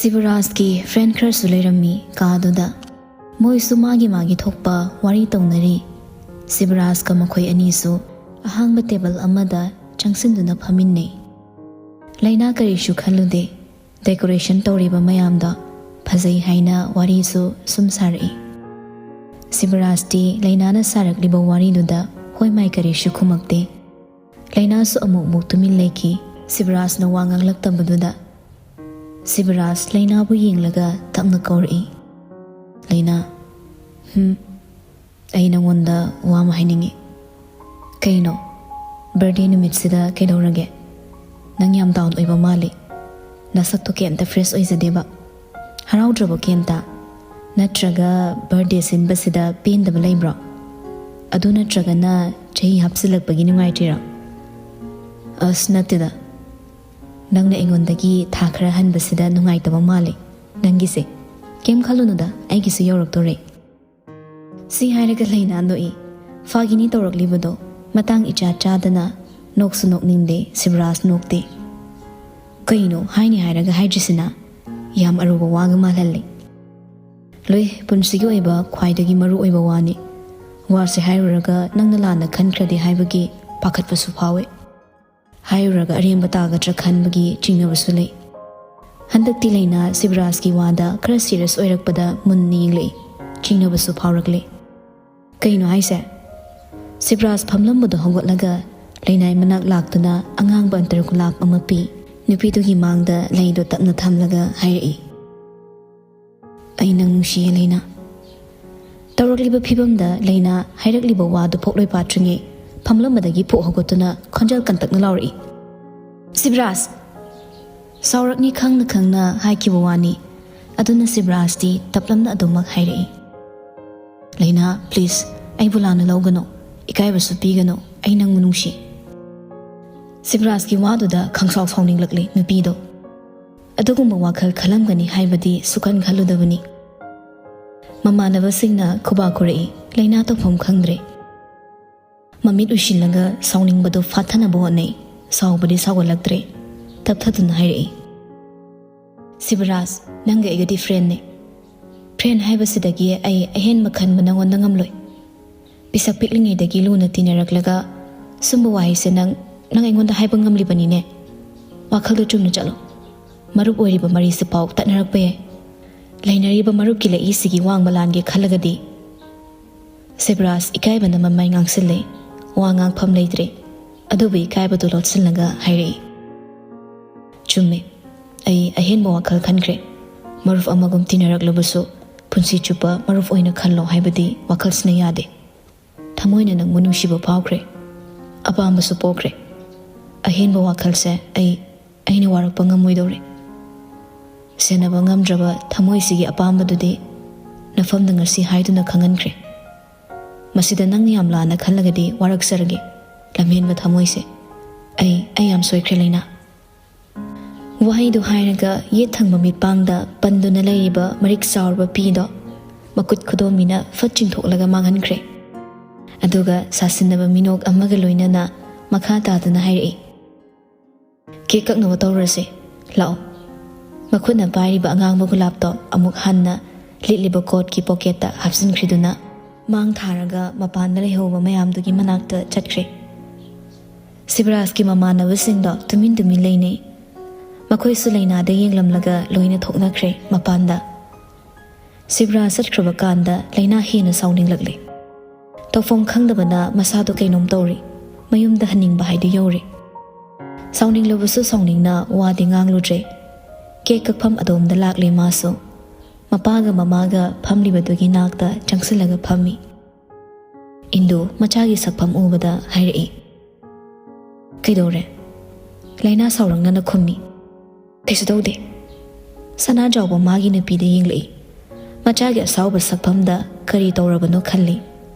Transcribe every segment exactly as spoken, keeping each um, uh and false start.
ꯁꯤꯕꯔꯥꯖꯀꯤ friend ꯈꯔꯁꯨ ꯂꯩꯔꯝꯃꯤ ꯀꯥꯗꯨꯗ꯫ ꯃꯣꯏꯁꯨ ꯃꯥꯒꯤ ꯃꯥꯒꯤ ꯊꯣꯛꯄ ꯋꯥꯔꯤ ꯇꯧꯅꯔꯤ꯫ ꯁꯤꯕꯔꯥꯖꯀ ꯃꯈꯣꯏ ꯑꯅꯤꯁꯨ ꯑꯍꯥꯡꯕ ꯇꯦꯕꯜ ꯑꯃꯗ ꯆꯪꯁꯤꯟꯗꯨꯅ ꯐꯝꯃꯤꯟꯅꯩ꯫ ꯂꯩꯅꯥ ꯀꯔꯤꯁꯨ ꯈꯜꯂꯨꯗꯦ꯫ ꯗꯦꯀꯣꯔꯦꯁꯟ ꯇꯧꯔꯤꯕ ꯃꯌꯥꯝꯗꯣ ꯐꯖꯩ ꯍꯥꯏꯅ ꯋꯥꯔꯤꯁꯨ ꯁꯨꯝ ꯁꯥꯔꯛꯏ꯫ ꯁꯤꯕꯔꯥꯖꯇꯤ ꯂꯩꯅꯥꯅ ꯁꯥꯔꯛꯂꯤꯕ ꯋꯥꯔꯤꯗꯨꯗ ꯍꯣꯏ ꯃꯥꯏ ꯀꯔꯤꯁꯨ ꯈꯨꯝꯃꯛꯇꯦ꯫ ꯂꯩꯅꯥꯁꯨ ꯑꯃꯨꯛ ꯑꯃꯨꯛ ꯇꯨꯃꯤꯟ ꯂꯩꯈꯤ꯫ ꯁꯤꯕꯔꯥꯖꯅ ꯋꯥ ꯉꯥꯡꯂꯛꯇꯕꯗꯨꯗ ꯁꯤꯕꯔꯥꯖ ꯂꯩꯅꯥꯕꯨ ꯌꯦꯡꯂꯒ ꯇꯞꯅ ꯀꯧꯔꯛꯏ, "ꯂꯩꯅꯥ, ꯍꯝ, ꯑꯩ ꯅꯉꯣꯟꯗ ꯋꯥ ꯑꯃ ꯍꯥꯏꯅꯤꯡꯉꯤ꯫" "ꯀꯩꯅꯣ? ꯕꯔꯗꯦ ꯅꯨꯃꯤꯠꯁꯤꯗ ꯀꯩꯗꯧꯔꯒꯦ? ꯅꯪ ꯌꯥꯝ ꯗꯥꯎꯟ ꯑꯣꯏꯕ ꯃꯥꯜꯂꯤ꯫ ꯅꯁꯛꯇꯣ ꯀꯩꯝꯇ ꯐ꯭ꯔꯦꯁ ꯑꯣꯏꯖꯗꯦꯕ꯫ ꯍꯔꯥꯎꯗ꯭ꯔꯕꯣ ꯀꯩꯝꯇ? ꯅꯠꯇ꯭ꯔꯒ ꯕꯔꯗꯦ ꯁꯤꯟꯕꯁꯤꯗ ꯄꯦꯟꯗꯕ ꯂꯩꯕ꯭ꯔꯣ? ꯑꯗꯨ ꯅꯠꯇ꯭ꯔꯒꯅ ꯆꯍꯤ ꯍꯥꯞꯆꯤꯜꯂꯛꯄꯒꯤ ꯅꯨꯡꯉꯥꯏꯇ꯭ꯔꯤꯔꯣ?" "ꯑꯁ, ꯅꯠꯇꯦꯗ꯫ ꯅꯪꯅ ꯑꯩꯉꯣꯟꯗꯒꯤ ꯊꯥ ꯈꯔ ꯍꯟꯕꯁꯤꯗ ꯅꯨꯡꯉꯥꯏꯇꯕ ꯃꯥꯜꯂꯤ ꯅꯪꯒꯤꯁꯦ꯫ ꯀꯩꯝ ꯈꯜꯂꯨꯅꯨꯗ, ꯑꯩꯒꯤꯁꯨ ꯌꯧꯔꯛꯇꯣꯔꯦ꯫" ꯁꯤ ꯍꯥꯏꯔꯒ ꯂꯩꯅꯥ ꯅꯣꯛꯏ꯫ ꯐꯥꯒꯤꯅꯤ ꯇꯧꯔꯛꯂꯤꯕꯗꯣ ꯃꯇꯥꯡ ꯏꯆꯥ ꯆꯥꯗꯅ ꯅꯣꯛꯁꯨ ꯅꯣꯛꯅꯤꯡꯗꯦ, ꯁꯤꯕꯔꯥꯖ ꯅꯣꯛꯇꯦ꯫ "ꯀꯩꯅꯣ ꯍꯥꯏꯅꯤ ꯍꯥꯏꯔꯒ ꯍꯥꯏꯗ꯭ꯔꯤꯁꯤꯅ? ꯌꯥꯝ ꯑꯔꯨꯕ ꯋꯥꯒ ꯃꯥꯜꯍꯜꯂꯤ꯫" "ꯂꯣꯏ, ꯄꯨꯟꯁꯤꯒꯤ ꯑꯣꯏꯕ ꯈ꯭ꯋꯥꯏꯗꯒꯤ ꯃꯔꯨ ꯑꯣꯏꯕ ꯋꯥꯅꯤ꯫ ꯋꯥꯁꯦ ꯍꯥꯏꯔꯨꯔꯒ ꯅꯪꯅ ꯂꯥꯟꯅ ꯈꯟꯈ꯭ꯔꯗꯤ ꯍꯥꯏꯕꯒꯤ ꯄꯥꯈꯠꯄꯁꯨ ꯐꯥꯎꯏ꯫ ꯍꯥꯏꯔꯨꯔꯒ ꯑꯔꯦꯝꯕ ꯇꯥꯒꯗ꯭ꯔꯥ ꯈꯟꯕꯒꯤ ꯆꯤꯡꯅꯕꯁꯨ ꯂꯩ꯫" ꯍꯟꯗꯛꯇꯤ ꯂꯩꯅꯥ ꯁꯤꯕꯔꯥꯖꯀꯤ ꯋꯥꯗ ꯈꯔ ꯁꯤꯔꯤꯌꯁ ꯑꯣꯏꯔꯛꯄꯗ ꯃꯨꯟꯅ ꯌꯦꯡꯂꯛꯏ꯫ ꯆꯤꯡꯅꯕꯁꯨ ꯐꯥꯎꯔꯛꯂꯦ꯫ "ꯀꯩꯅꯣ ꯍꯥꯏꯁꯦ?" ꯁꯤꯕꯔꯥꯖ ꯐꯝꯂꯝꯕꯗꯣ ꯍꯧꯒꯠꯂꯒ ꯂꯩꯅꯥꯏ ꯃꯅꯥꯛ ꯂꯥꯛꯇꯨꯅ ꯑꯉꯥꯡꯕ ꯑꯟꯇꯔꯒꯨꯂꯥꯞ ꯑꯃ ꯄꯤ꯫ ꯅꯨꯄꯤꯗꯨꯒꯤ ꯃꯥꯡꯗ ꯂꯩꯗꯣ ꯇꯞꯅ ꯊꯝꯂꯒ ꯍꯥꯏꯔꯛꯏ, "ꯑꯩ ꯅꯪ ꯅꯨꯡꯁꯤꯌꯦ, ꯂꯩꯅꯥ꯫" ꯇꯧꯔꯛꯂꯤꯕ ꯐꯤꯕꯝꯗ ꯂꯩꯅꯥ ꯍꯥꯏꯔꯛꯂꯤꯕ ꯋꯥꯗꯨ ꯐꯣꯛꯂꯣꯏ ꯄꯥꯠꯇ꯭ꯔꯤꯉꯩ ꯐꯝꯂꯝꯕꯗꯒꯤ ꯐꯨꯛ ꯍꯧꯒꯠꯇꯨꯅ ꯈꯣꯟꯖꯦꯜ ꯀꯟꯇꯛꯅ ꯂꯥꯎꯔꯛꯏ, "ꯁꯤꯕꯔꯥꯖ!" ꯁꯥꯎꯔꯛꯅꯤ ꯈꯪꯅ ꯈꯪꯅ ꯍꯥꯏꯈꯤꯕ ꯋꯥꯅꯤ꯫ ꯑꯗꯨꯅ ꯁꯤꯕꯔꯥꯖꯇꯤ ꯇꯞꯂꯞꯅ ꯑꯗꯨꯃꯛ ꯍꯥꯏꯔꯛꯏ, "ꯂꯩꯅꯥ, ꯄ꯭ꯂꯤꯖ, ꯑꯩꯕꯨ ꯂꯥꯟꯅ ꯂꯧꯒꯅꯨ, ꯏꯀꯥꯏꯕꯁꯨ ꯄꯤꯒꯅꯨ, ꯑꯩ ꯅꯪꯕꯨ ꯅꯨꯡꯁꯤ꯫" ꯁꯤꯕꯔꯥꯖꯀꯤ ꯋꯥꯗꯨꯗ ꯈꯪꯁꯥꯎ ꯁꯥꯎꯅꯤꯡꯂꯛꯂꯦ ꯅꯨꯄꯤꯗꯣ꯫ ꯑꯗꯨꯒꯨꯝꯕ ꯋꯥꯈꯜ ꯈꯜꯂꯝꯒꯅꯤ ꯍꯥꯏꯕꯗꯤ ꯁꯨꯈꯟ ꯈꯜꯂꯨꯗꯕꯅꯤ꯫ ꯃꯃꯥꯟꯅꯕꯁꯤꯡꯅ ꯈꯨꯕꯥꯛ ꯈꯨꯔꯛꯏ, ꯂꯩꯅꯥ ꯇꯧꯐꯝ ꯈꯪꯗ꯭ꯔꯦ꯫ ꯃꯃꯤꯠ ꯎꯏꯁꯤꯜꯂꯒ ꯁꯥꯎꯅꯤꯡꯕꯗꯨ ꯐꯥꯊꯅꯕ ꯍꯣꯠꯅꯩ꯫ ꯁꯥꯎꯕꯗꯤ ꯁꯥꯎꯒꯠꯂꯛꯇ꯭ꯔꯦ꯫ ꯇꯞꯊꯗꯨꯅ ꯍꯥꯏꯔꯛꯏ, ꯁꯤꯕꯔꯥꯖ, ꯅꯪꯒ ꯑꯩꯒꯗꯤ friendꯅꯦ꯫ Friend ꯍꯥꯏꯕꯁꯤꯗꯒꯤ ꯑꯩ ꯑꯍꯦꯟꯕ ꯈꯟꯕ ꯅꯪꯉꯣꯟꯗ ꯉꯝꯂꯣꯏ꯫ ꯄꯤꯁꯛ ꯄꯤꯛꯂꯤꯉꯩꯗꯒꯤ ꯂꯨꯅ ꯇꯤꯟꯅꯔꯛꯂꯒ ꯁꯨꯝꯕ ꯋꯥꯍꯩꯁꯦ ꯅꯪ, ꯅꯪ ꯑꯩꯉꯣꯟꯗ ꯍꯥꯏꯕ ꯉꯝꯂꯤꯕꯅꯤꯅꯦ꯫ ꯋꯥꯈꯜꯗꯣ ꯆꯨꯝꯅ ꯆꯠꯂꯣ꯫ ꯃꯔꯨꯞ ꯑꯣꯏꯔꯤꯕ ꯃꯔꯤꯁꯦ ꯄꯥꯎ ꯇꯠꯅꯔꯛꯄ ꯌꯥꯏ꯫ ꯂꯩꯅꯔꯤꯕ ꯃꯔꯨꯞꯀꯤ ꯂꯛꯏꯁꯤꯒꯤ ꯋꯥꯡꯃ ꯂꯥꯟꯒꯦ ꯈꯜꯂꯒꯗꯤ꯫ ꯁꯤꯕꯔꯥꯖ ꯏꯀꯥꯏꯕꯅ ꯃꯃꯥꯏ ꯉꯥꯡꯁꯤꯜꯂꯦ꯫ ꯋꯥ ꯉꯥꯡꯐꯝ ꯂꯩꯇ꯭ꯔꯦ꯫ ꯑꯗꯨꯕꯨ ꯏꯀꯥꯏꯕꯗꯨ ꯂꯣꯠꯁꯤꯜꯂꯒ ꯍꯥꯏꯔꯛꯏ, "ꯆꯨꯝꯃꯦ, ꯑꯩ ꯑꯍꯦꯟꯕ ꯋꯥꯈꯜ ꯈꯟꯈ꯭ꯔꯦ꯫ ꯃꯔꯨꯞ ꯑꯃꯒꯨꯝ ꯇꯤꯟꯅꯔꯛꯂꯕꯁꯨ ꯄꯨꯟꯁꯤ ꯆꯨꯞꯄ ꯃꯔꯨꯞ ꯑꯣꯏꯅ ꯈꯜꯂꯣ ꯍꯥꯏꯕꯗꯤ ꯋꯥꯈꯜꯁꯤꯅ ꯌꯥꯗꯦ꯫ ꯊꯃꯣꯏꯅ ꯅꯪꯕꯨ ꯅꯨꯡꯁꯤꯕ ꯐꯥꯎꯈ꯭ꯔꯦ꯫ ꯑꯄꯥꯝꯕꯁꯨ ꯄꯣꯛꯈ꯭ꯔꯦ꯫ ꯑꯍꯦꯟꯕ ꯋꯥꯈꯜꯁꯦ ꯑꯩ, ꯑꯩꯅ ꯋꯥꯔꯛꯄ ꯉꯝꯃꯣꯏꯗꯧꯔꯦ꯫ ꯁꯦꯟꯅꯕ ꯉꯝꯗ꯭ꯔꯕ ꯊꯃꯣꯏꯁꯤꯒꯤ ꯑꯄꯥꯝꯕꯗꯨꯗꯤ ꯅꯐꯝꯗ ꯉꯁꯤ ꯍꯥꯏꯗꯨꯅ ꯈꯪꯍꯟꯈ꯭ꯔꯦ꯫ ꯃꯁꯤꯗ ꯅꯪꯅ ꯌꯥꯝ ꯂꯥꯟꯅ ꯈꯜꯂꯒꯗꯤ ꯋꯥꯔꯛꯆꯔꯒꯦ꯫ ꯂꯝꯍꯦꯟꯕ ꯊꯃꯣꯏꯁꯦ꯫ ꯑꯩ, ꯑꯩ ꯌꯥꯝ ꯁꯣꯏꯈ꯭ꯔꯦ, ꯂꯩꯅꯥ꯫" ꯋꯥꯍꯩꯗꯨ ꯍꯥꯏꯔꯒ ꯌꯦꯠ ꯊꯪꯕ ꯃꯤꯠꯄꯥꯡꯗ ꯄꯟꯗꯨꯅ ꯂꯩꯔꯤꯕ ꯃꯔꯤꯛ ꯆꯥꯎꯔꯕ ꯄꯤꯗꯣ ꯃꯈꯨꯠ ꯈꯨꯗꯣꯝꯕꯤꯅ ꯐꯠ ꯆꯤꯡꯊꯣꯛꯂꯒ ꯃꯥꯡꯍꯟꯈ꯭ꯔꯦ꯫ ꯑꯗꯨꯒ ꯁꯥꯁꯤꯟꯅꯕ ꯃꯤꯅꯣꯛ ꯑꯃꯒ ꯂꯣꯏꯅꯅ ꯃꯈꯥ ꯇꯥꯗꯨꯅ ꯍꯥꯏꯔꯛꯏ, "Cake ꯀꯛꯅꯕ ꯇꯧꯔꯁꯦ, ꯂꯥꯛꯑꯣ꯫" ꯃꯈꯨꯠꯅ ꯄꯥꯏꯔꯤꯕ ꯑꯉꯥꯡꯕ ꯒꯨꯂꯥꯞꯇꯣ ꯑꯃꯨꯛ ꯍꯟꯅ ꯂꯤꯠꯂꯤꯕ coatꯀꯤ pocketꯇ ꯍꯥꯞꯆꯤꯟꯈ꯭ꯔꯤꯗꯨꯅ ꯃꯥꯡ ꯊꯥꯔꯒ ꯃꯄꯥꯟꯗ ꯂꯩꯍꯧꯕ ꯃꯌꯥꯝꯗꯨꯒꯤ ꯃꯅꯥꯛꯇ ꯆꯠꯈ꯭ꯔꯦ꯫ ꯁꯤꯕꯔꯥꯖꯀꯤ ꯃꯃꯥꯟꯅꯕꯁꯤꯡꯗꯣ ꯇꯨꯃꯤꯟ ꯇꯨꯃꯤꯟ ꯂꯩꯅꯩ꯫ ꯃꯈꯣꯏꯁꯨ ꯂꯩꯅꯥꯗ ꯌꯦꯡꯂꯝꯂꯒ ꯂꯣꯏꯅ ꯊꯣꯛꯅꯈ꯭ꯔꯦ ꯃꯄꯥꯟꯗ꯫ ꯁꯤꯕꯔꯥꯖ ꯆꯠꯈ꯭ꯔꯕ ꯀꯥꯟꯗ ꯂꯩꯅꯥ ꯍꯦꯟꯅ ꯁꯥꯎꯅꯤꯡꯂꯛꯂꯦ꯫ ꯇꯧꯐꯝ ꯈꯪꯗꯕꯅ ꯃꯁꯥꯗꯣ ꯀꯩꯅꯣꯝ ꯇꯧꯔꯤ꯫ ꯃꯌꯨꯝꯗ ꯍꯟꯅꯤꯡꯕ ꯍꯥꯏꯗꯨ ꯌꯧꯔꯦ꯫ ꯁꯥꯎꯅꯤꯡꯂꯕꯁꯨ ꯁꯥꯎꯅꯤꯡꯅ ꯋꯥꯗꯤ ꯉꯥꯡꯂꯨꯗ꯭ꯔꯦ꯫ Cake ꯀꯛꯐꯝ ꯑꯗꯣꯝꯗ ꯂꯥꯛꯂꯦ ꯃꯥꯁꯨ꯫ ꯃꯄꯥꯒ ꯃꯃꯥꯒ ꯐꯝꯂꯤꯕꯗꯨꯒꯤ ꯅꯥꯛꯇ ꯆꯪꯁꯤꯜꯂꯒ ꯐꯝꯃꯤ꯫ ꯏꯟꯗꯨ ꯃꯆꯥꯒꯤ ꯁꯛꯐꯝ ꯎꯕꯗ ꯍꯥꯏꯔꯛꯏ, "ꯀꯩꯗꯧꯔꯦ?" ꯂꯩꯅꯥ ꯁꯥꯎꯔꯪꯅꯅ ꯈꯨꯝꯃꯤ, "ꯀꯩꯁꯨ ꯇꯧꯗꯦ꯫" ꯁꯅꯥꯖꯥꯎꯕ ꯃꯥꯒꯤ ꯅꯨꯄꯤꯗ ꯌꯦꯡꯂꯛꯏ꯫ ꯃꯆꯥꯒꯤ ꯑꯁꯥꯎꯕ ꯁꯛꯐꯝꯗ ꯀꯔꯤ ꯇꯧꯔꯕꯅꯣ ꯈꯜꯂꯤ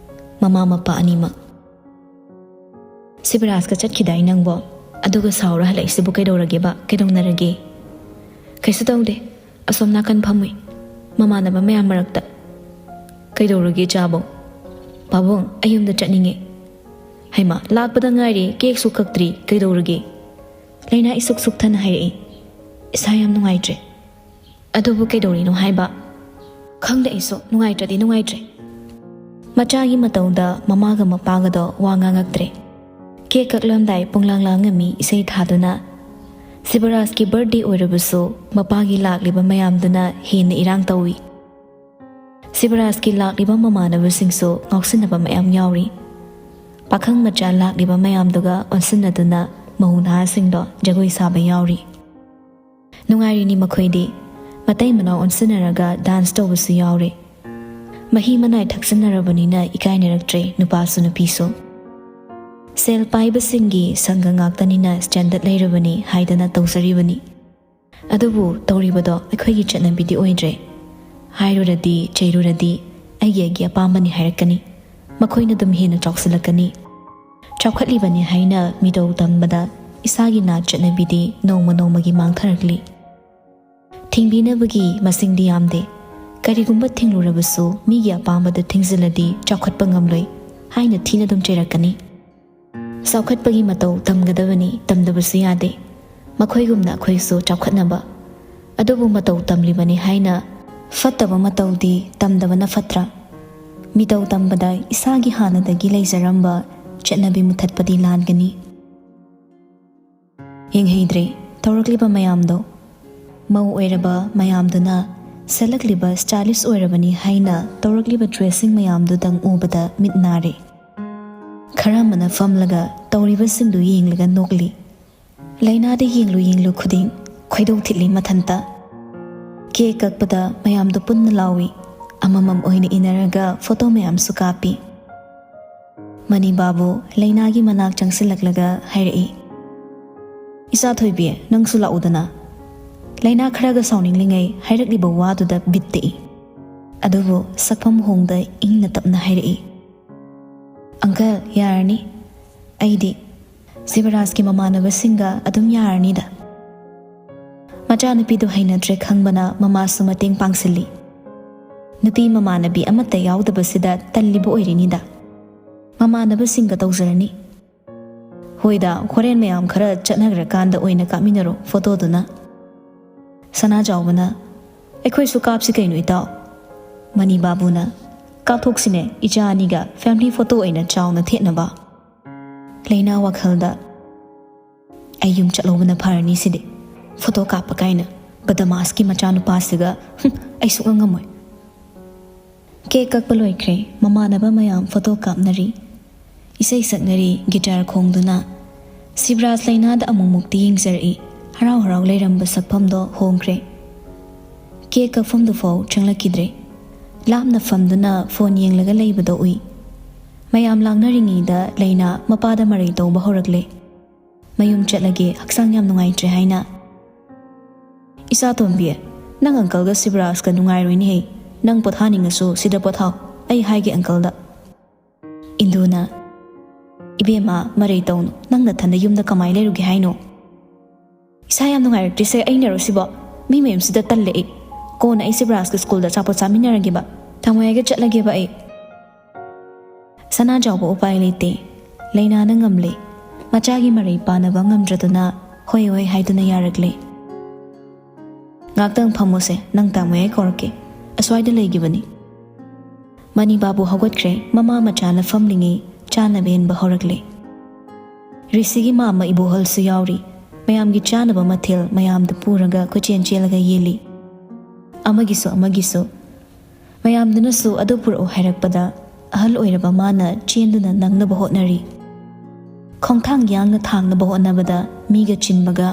ꯃꯃꯥ ꯃꯄꯥ ꯑꯅꯤꯃꯛ꯫ "ꯁꯤꯕꯔꯥꯖꯀ ꯆꯠꯈꯤꯗꯥꯏ ꯅꯪꯕꯣ? ꯑꯗꯨꯒ ꯁꯥꯎꯔ ꯍꯜꯂꯛꯏꯁꯤꯕꯨ ꯀꯩꯗꯧꯔꯒꯦꯕ? ꯀꯩꯗꯧꯅꯔꯒꯦ?" "ꯀꯩꯁꯨ ꯇꯧꯗꯦ꯫ ꯑꯁꯣꯝ ꯅꯥꯀꯟ ꯐꯝꯃꯨꯏ, ꯃꯃꯥꯟꯅꯕ ꯃꯌꯥꯝ ꯃꯔꯛꯇ꯫" "ꯀꯩꯗꯧꯔꯒꯦ ꯏꯆꯥꯕꯣ?" "ꯄꯥꯕꯨꯡ, ꯑꯩ ꯌꯨꯝꯗ ꯆꯠꯅꯤꯡꯉꯦ꯫" "ꯍꯩꯃꯥ, ꯂꯥꯛꯄꯗ ꯉꯥꯏꯔꯤ, cake ꯁꯨ ꯀꯛꯇ꯭ꯔꯤ, ꯀꯩꯗꯧꯔꯒꯦ?" ꯂꯩꯅꯥ ꯏꯁꯨꯛ ꯁꯨꯛꯊꯅ ꯍꯥꯏꯔꯛꯏ꯫ "ꯏꯁꯥ ꯌꯥꯝ ꯅꯨꯡꯉꯥꯏꯇ꯭ꯔꯦ꯫" ꯑꯗꯨꯕꯨ ꯀꯩꯗꯧꯔꯤꯅꯣ ꯍꯥꯏꯕ? ꯈꯪꯗꯦ, ꯑꯩꯁꯨ ꯅꯨꯡꯉꯥꯏꯇ꯭ꯔꯗꯤ ꯅꯨꯡꯉꯥꯏꯇ꯭ꯔꯦ꯫ ꯃꯆꯥꯒꯤ ꯃꯇꯧꯗ ꯃꯃꯥꯒ ꯃꯄꯥꯒꯗꯣ ꯋꯥ ꯉꯥꯡꯉꯛꯇ꯭ꯔꯦ꯫ ꯀꯦꯛ ꯀꯛꯂꯝꯗꯥꯏ ꯄꯨꯡꯂꯥꯡ ꯂꯥꯡꯉꯝꯃꯤ ꯏꯁꯩ ꯊꯥꯗꯨꯅ꯫ ꯁꯤꯕꯔꯥꯖꯀꯤ ꯕꯥꯔꯊꯗꯦ ꯑꯣꯏꯔꯕꯁꯨ ꯃꯄꯥꯒꯤ ꯂꯥꯛꯂꯤꯕ ꯃꯌꯥꯝꯗꯨꯅ ꯍꯦꯟꯅ ꯏꯔꯥꯡ ꯇꯧꯏ꯫ ꯁꯤꯕꯔꯥꯖꯀꯤ ꯂꯥꯛꯂꯤꯕ ꯃꯃꯥꯟꯅꯕꯁꯤꯡꯁꯨ ꯉꯥꯎꯁꯤꯟꯅꯕ ꯃꯌꯥꯝ ꯌꯥꯎꯔꯤ꯫ ꯄꯥꯈꯪ ꯃꯆꯥ ꯂꯥꯛꯂꯤꯕ ꯃꯌꯥꯝꯗꯨꯒ ꯑꯣꯟꯁꯤꯟꯅꯗꯨꯅ ꯃꯧ ꯅꯍꯥꯁꯤꯡꯗꯣ ꯖꯒꯣꯏ ꯁꯥꯕ ꯌꯥꯎꯔꯤ꯫ ꯅꯨꯡꯉꯥꯏꯔꯤꯅꯤ ꯃꯈꯣꯏꯗꯤ꯫ ꯃꯇꯩ ꯃꯅꯥꯎ ꯑꯣꯟꯁꯤꯟꯅꯔꯒ ꯗꯥꯟꯁ ꯇꯧꯕꯁꯨ ꯌꯥꯎꯔꯦ꯫ ꯃꯍꯤ ꯃꯅꯥꯏ ꯊꯛꯆꯟꯅꯔꯕꯅꯤꯅ ꯏꯀꯥꯏꯅꯔꯛꯇ꯭ꯔꯦ ꯅꯨꯄꯥꯁꯨ ꯅꯨꯄꯤꯁꯨ꯫ ꯁꯦꯜ ꯄꯥꯏꯕꯁꯤꯡꯒꯤ ꯁꯪꯒ ꯉꯥꯛꯇꯅꯤꯅ ꯁ꯭ꯇꯦꯟꯗꯔꯗ ꯂꯩꯔꯕꯅꯤ ꯍꯥꯏꯗꯅ ꯇꯧꯖꯔꯤꯕꯅꯤ꯫ ꯑꯗꯨꯕꯨ ꯇꯧꯔꯤꯕꯗꯣ ꯑꯩꯈꯣꯏꯒꯤ ꯆꯠꯅꯕꯤꯗꯤ ꯑꯣꯏꯗ꯭ꯔꯦ꯫ ꯍꯥꯏꯔꯨꯔꯗꯤ ꯆꯩꯔꯨꯔꯗꯤ ꯑꯩꯒꯤ ꯑꯩꯒꯤ ꯑꯄꯥꯝꯕꯅꯤ ꯍꯥꯏꯔꯛꯀꯅꯤ꯫ ꯃꯈꯣꯏꯅ ꯑꯗꯨꯝ ꯍꯦꯟꯅ ꯆꯥꯎꯁꯤꯜꯂꯛꯀꯅꯤ꯫ ꯆꯥꯎꯈꯠꯂꯤꯕꯅꯤ ꯍꯥꯏꯅ ꯃꯤꯇꯧ ꯇꯝꯕꯗ ꯏꯁꯥꯒꯤ ꯅꯥꯠ ꯆꯠꯅꯕꯤꯗꯤ ꯅꯣꯡꯃ ꯅꯣꯡꯃꯒꯤ ꯃꯥꯡꯊꯔꯛꯂꯤ꯫ ꯊꯤꯡꯕꯤꯅꯕꯒꯤ ꯃꯁꯤꯡꯗꯤ ꯌꯥꯝꯗꯦ꯫ ꯀꯔꯤꯒꯨꯝꯕ ꯊꯤꯡꯂꯨꯔꯕꯁꯨ ꯃꯤꯒꯤ ꯑꯄꯥꯝꯕꯗ ꯊꯤꯡꯖꯤꯜꯂꯗꯤ ꯆꯥꯎꯈꯠꯄ ꯉꯝꯂꯣꯏ ꯍꯥꯏꯅ ꯊꯤꯅ ꯑꯗꯨꯝ ꯆꯩꯔꯛꯀꯅꯤ꯫ ꯆꯥꯎꯈꯠꯄꯒꯤ ꯃꯇꯧ ꯇꯝꯒꯗꯕꯅꯤ, ꯇꯝꯗꯕꯁꯨ ꯌꯥꯗꯦ꯫ ꯃꯈꯣꯏꯒꯨꯝꯅ ꯑꯩꯈꯣꯏꯁꯨ ꯆꯥꯎꯈꯠꯅꯕ꯫ ꯑꯗꯨꯕꯨ ꯃꯇꯧ ꯇꯝꯂꯤꯕꯅꯤ ꯍꯥꯏꯅ ꯐꯠꯇꯕ ꯃꯇꯧꯗꯤ ꯇꯝꯗꯕꯅ ꯐꯠꯇ꯭ꯔꯥ? ꯃꯤꯇꯧ ꯇꯝꯕꯗ ꯏꯁꯥꯒꯤ ꯍꯥꯟꯅꯗꯒꯤ ꯂꯩꯖꯔꯝꯕ ꯆꯠꯅꯕꯤ ꯃꯨꯊꯠꯄꯗꯤ ꯂꯥꯟꯒꯅꯤ꯫ ꯌꯦꯡꯍꯩꯗ꯭ꯔꯦ ꯇꯧꯔꯛꯂꯤꯕ ꯃꯌꯥꯝꯗꯣ꯫ ꯃꯧ ꯑꯣꯏꯔꯕ ꯃꯌꯥꯝꯗꯨꯅ ꯁꯦꯠꯂꯛꯂꯤꯕ ꯁ꯭ꯇꯥꯏꯂꯤꯁ ꯑꯣꯏꯔꯕꯅꯤ ꯍꯥꯏꯅ ꯇꯧꯔꯛꯂꯤꯕ ꯗ꯭ꯔꯦꯁꯁꯤꯡ ꯃꯌꯥꯝꯗꯨꯗꯪ ꯎꯕꯗ ꯃꯤꯠ ꯅꯥꯔꯦ꯫ ꯈꯔ ꯑꯃꯅ ꯐꯝꯂꯒ ꯇꯧꯔꯤꯕꯁꯤꯡꯗꯨ ꯌꯦꯡꯂꯒ ꯅꯣꯛꯂꯤ꯫ ꯂꯥꯏꯅꯥꯗ ꯌꯦꯡꯂꯨ ꯌꯦꯡꯂꯨ ꯈꯨꯗꯤꯡ ꯈꯣꯏꯗꯧ ꯊꯤꯠꯂꯤ ꯃꯊꯟꯇ꯫ ꯀꯦꯛ ꯀꯛꯄꯗ ꯃꯌꯥꯝꯗꯨ ꯄꯨꯟꯅ ꯂꯥꯎꯏ꯫ ꯑꯃꯃꯝ ꯑꯣꯏꯅ ꯏꯟꯅꯔꯒ ꯐꯣꯇꯣ ꯃꯌꯥꯝꯁꯨ ꯀꯥꯞꯄꯤ꯫ ꯃꯅꯤ ꯕꯥꯕꯨ ꯂꯥꯏꯅꯥꯒꯤ ꯃꯅꯥꯛ ꯆꯪꯁꯤꯜꯂꯛꯂꯒ ꯍꯥꯏꯔꯛꯏ, "ꯏꯆꯥ ꯊꯣꯏꯕꯤ, ꯅꯪꯁꯨ ꯂꯥꯛꯎꯗꯅ꯫ ꯂꯥꯏꯅꯥ ꯈꯔꯒ ꯁꯥꯎꯅꯤꯡꯂꯤꯉꯩ ꯍꯥꯏꯔꯛꯂꯤꯕ ꯋꯥꯗꯨꯗ ꯕꯤꯠ ꯇꯦꯛꯏ꯫ ꯑꯗꯨꯕꯨ ꯁꯛꯐꯝ ꯍꯣꯡꯗ ꯏꯪꯅ ꯇꯞꯅ ꯍꯥꯏꯔꯛꯏ, "ꯑꯪꯀꯜ, ꯌꯥꯔꯅꯤ꯫ ꯑꯩꯗꯤ ꯁꯤꯕꯔꯥꯖꯀꯤ ꯃꯃꯥꯟꯅꯕꯁꯤꯡꯒ ꯑꯗꯨꯝ ꯌꯥꯔꯅꯤꯗ꯫" ꯃꯆꯥꯅꯨꯄꯤꯗꯨ ꯍꯩꯅꯗ꯭ꯔꯦ ꯈꯪꯕꯅ ꯃꯃꯥꯁꯨ ꯃꯇꯦꯡ ꯄꯥꯡꯁꯤꯜꯂꯤ꯫ ꯅꯨꯄꯤ ꯃꯃꯥꯟꯅꯕꯤ ꯑꯃꯠꯇ ꯌꯥꯎꯗꯕꯁꯤꯗ ꯇꯜꯂꯤꯕ ꯑꯣꯏꯔꯤꯅꯤꯗ꯫ ꯃꯃꯥꯟꯅꯕꯁꯤꯡꯒ ꯇꯧꯖꯔꯅꯤ꯫ "ꯍꯣꯏꯗ, ꯍꯣꯔꯦꯟ ꯃꯌꯥꯝ ꯈꯔ ꯆꯠꯅꯈ꯭ꯔꯀꯥꯟꯗ ꯑꯣꯏꯅ ꯀꯥꯞꯃꯤꯟꯅꯔꯣ ꯐꯣꯇꯣꯗꯨꯅ꯫" ꯁꯅꯥꯖꯥꯎꯕꯅ, "ꯑꯩꯈꯣꯏꯁꯨ ꯀꯥꯞꯁꯤ ꯀꯩꯅꯣ ꯏꯇꯥꯎ?" ꯃꯅꯤ ꯕꯥꯕꯨꯅ, "ꯀꯥꯞꯊꯣꯛꯁꯤꯅꯦ, ꯏꯆꯥ ꯑꯅꯤꯒ ꯐꯦꯃꯤꯂꯤ ꯐꯣꯇꯣ ꯑꯣꯏꯅ ꯆꯥꯎꯅ ꯊꯦꯠꯅꯕ"꯫ ꯂꯩꯅꯥ ꯋꯥꯈꯜꯗ, "ꯑꯩ ꯌꯨꯝ ꯆꯠꯍꯧꯕꯅ ꯐꯔꯅꯤ ꯁꯤꯗꯤ, ꯐꯣꯇꯣ ꯀꯥꯞꯄ ꯀꯥꯏꯅ, ꯕꯗꯃꯥꯁꯀꯤ ꯃꯆꯥꯅꯨꯄꯥꯁꯤꯒ, ꯍꯨꯝ, ꯑꯩ ꯁꯨꯛꯉꯝ ꯉꯝꯃꯣꯏ"꯫ ꯀꯦꯛ ꯀꯛꯄ ꯂꯣꯏꯈ꯭ꯔꯦ꯫ ꯃꯃꯥꯟꯅꯕ ꯃꯌꯥꯝ ꯐꯣꯇꯣ ꯀꯥꯞꯅꯔꯤ, ꯏꯁꯩ ꯁꯛꯅꯔꯤ, ꯒꯤꯇꯥꯔ ꯈꯣꯡꯗꯨꯅ꯫ ꯁꯤꯕꯔꯥꯖ ꯂꯩꯅꯥꯗ ꯑꯃꯨꯛꯃꯨꯛꯇꯤ ꯌꯦꯡꯖꯔꯛꯏ꯫ ꯍꯔꯥꯎ ꯍꯔꯥꯎ ꯂꯩꯔꯝꯕ ꯁꯛꯐꯝꯗꯣ ꯍꯣꯡꯈ꯭ꯔꯦ꯫ ꯀꯦꯛ ꯀꯛꯐꯝꯗꯨꯐꯥꯎ ꯆꯪꯂꯛꯈꯤꯗ꯭ꯔꯦ꯫ ꯂꯥꯞꯅ ꯐꯝꯗꯨꯅ ꯐꯣꯟ ꯌꯦꯡꯂꯒ ꯂꯩꯕꯗꯣ ꯎꯏ꯫ ꯃꯌꯥꯝ ꯂꯥꯡꯅꯔꯤꯉꯩꯗ ꯂꯩꯅꯥ ꯃꯄꯥꯗ ꯃꯔꯩ ꯇꯧꯕ ꯍꯧꯔꯛꯂꯦ꯫ "ꯃꯌꯨꯝ ꯆꯠꯂꯒꯦ, ꯍꯛꯆꯥꯡ ꯌꯥꯝ ꯅꯨꯡꯉꯥꯏꯇ꯭ꯔꯦ" ꯍꯥꯏꯅ꯫ "ꯏꯆꯥ ꯇꯣꯝꯕꯤ, ꯅꯪ ꯑꯪꯀꯜꯒ ꯁꯤꯕꯔꯥꯖꯀ ꯅꯨꯡꯉꯥꯏꯔꯣꯏꯅꯦꯍꯦ꯫ ꯅꯪ ꯄꯣꯊꯥꯅꯤꯡꯉꯁꯨ ꯁꯤꯗ ꯄꯣꯊꯥꯎ, ꯑꯩ ꯍꯥꯏꯒꯦ ꯑꯪꯀꯜꯗ"꯫ ꯏꯟꯗꯨꯅ, "ꯏꯕꯦꯝꯃ, ꯃꯔꯩ ꯇꯧꯅꯨ, ꯅꯪ ꯅꯊꯟꯗ ꯌꯨꯝꯗ ꯀꯃꯥꯏ ꯂꯩꯔꯨꯒꯦ ꯍꯥꯏꯅꯣ?" "ꯏꯁꯥ ꯌꯥꯝ ꯅꯨꯡꯉꯥꯏꯔꯛꯇ꯭ꯔꯤꯁꯦ ꯑꯩꯅꯔꯣ ꯁꯤꯕꯣ? ꯃꯤ ꯃꯌꯨꯝꯁꯤꯗ ꯇꯜꯂꯦ ꯑꯩ꯫ ꯀꯣꯟꯅ ꯑꯩ ꯁꯤꯕꯔꯥꯖꯀ ꯁ꯭ꯀꯨꯜꯗ ꯑꯆꯥꯄꯣꯠ ꯆꯥꯃꯤꯟꯅꯔꯒꯦꯕ꯫ ꯊꯥꯡꯃꯩꯒ ꯆꯠꯂꯒꯦꯕ ꯑꯩ"꯫ ꯁꯅꯥꯖꯥꯎꯕ ꯎꯄꯥꯏ ꯂꯩꯇꯦ꯫ ꯂꯩꯅꯥꯅ ꯉꯝꯂꯦ꯫ ꯃꯆꯥꯒꯤ ꯃꯔꯩ ꯄꯥꯅꯕ ꯉꯝꯗ꯭ꯔꯗꯨꯅ ꯍꯣꯏ ꯍꯣꯏ ꯍꯥꯏꯗꯨꯅ ꯌꯥꯔꯛꯂꯦ꯫ "ꯉꯥꯛꯇꯪ ꯐꯝꯃꯨꯁꯦ, ꯅꯪ ꯇꯥꯃꯣ ꯑꯩ ꯀꯧꯔꯛꯀꯦ꯫ ꯑꯁ꯭ꯋꯥꯏꯗ ꯂꯩꯈꯤꯕꯅꯤ"꯫ ꯃꯅꯤ ꯕꯥꯕꯨ ꯍꯧꯒꯠꯈ꯭ꯔꯦ꯫ ꯃꯃꯥ ꯃꯆꯥꯅ ꯐꯝꯂꯤꯉꯩ ꯆꯥꯅꯕ ꯏꯟꯕ ꯍꯧꯔꯛꯂꯦ꯫ ꯔꯤꯁꯤꯒꯤ ꯃꯥꯝꯃ ꯏꯕꯣꯍꯜꯁꯨ ꯌꯥꯎꯔꯤ꯫ ꯃꯌꯥꯝꯒꯤ ꯆꯥꯅꯕ ꯃꯊꯦꯜ ꯃꯌꯥꯝꯗꯨ ꯄꯨꯔꯒ ꯀꯣꯏꯆꯦꯟ ꯆꯦꯜꯂꯒ ꯌꯦꯜꯂꯤ꯫ ꯑꯃꯒꯤꯁꯨ ꯑꯃꯒꯤꯁꯨ꯫ ꯃꯌꯥꯝꯗꯨꯅꯁꯨ ꯑꯗꯨ ꯄꯨꯔꯛꯎ ꯍꯥꯏꯔꯛꯄꯗ ꯑꯍꯜ ꯑꯣꯏꯔꯕ ꯃꯥꯅ ꯆꯦꯟꯗꯨꯅ ꯅꯪꯅꯕ ꯍꯣꯠꯅꯔꯤ꯫ ꯈꯣꯡꯊꯥꯡ ꯌꯥꯡꯅ ꯊꯥꯡꯅꯕ ꯍꯣꯠꯅꯕꯗ ꯃꯤꯒ ꯆꯤꯟꯕꯒ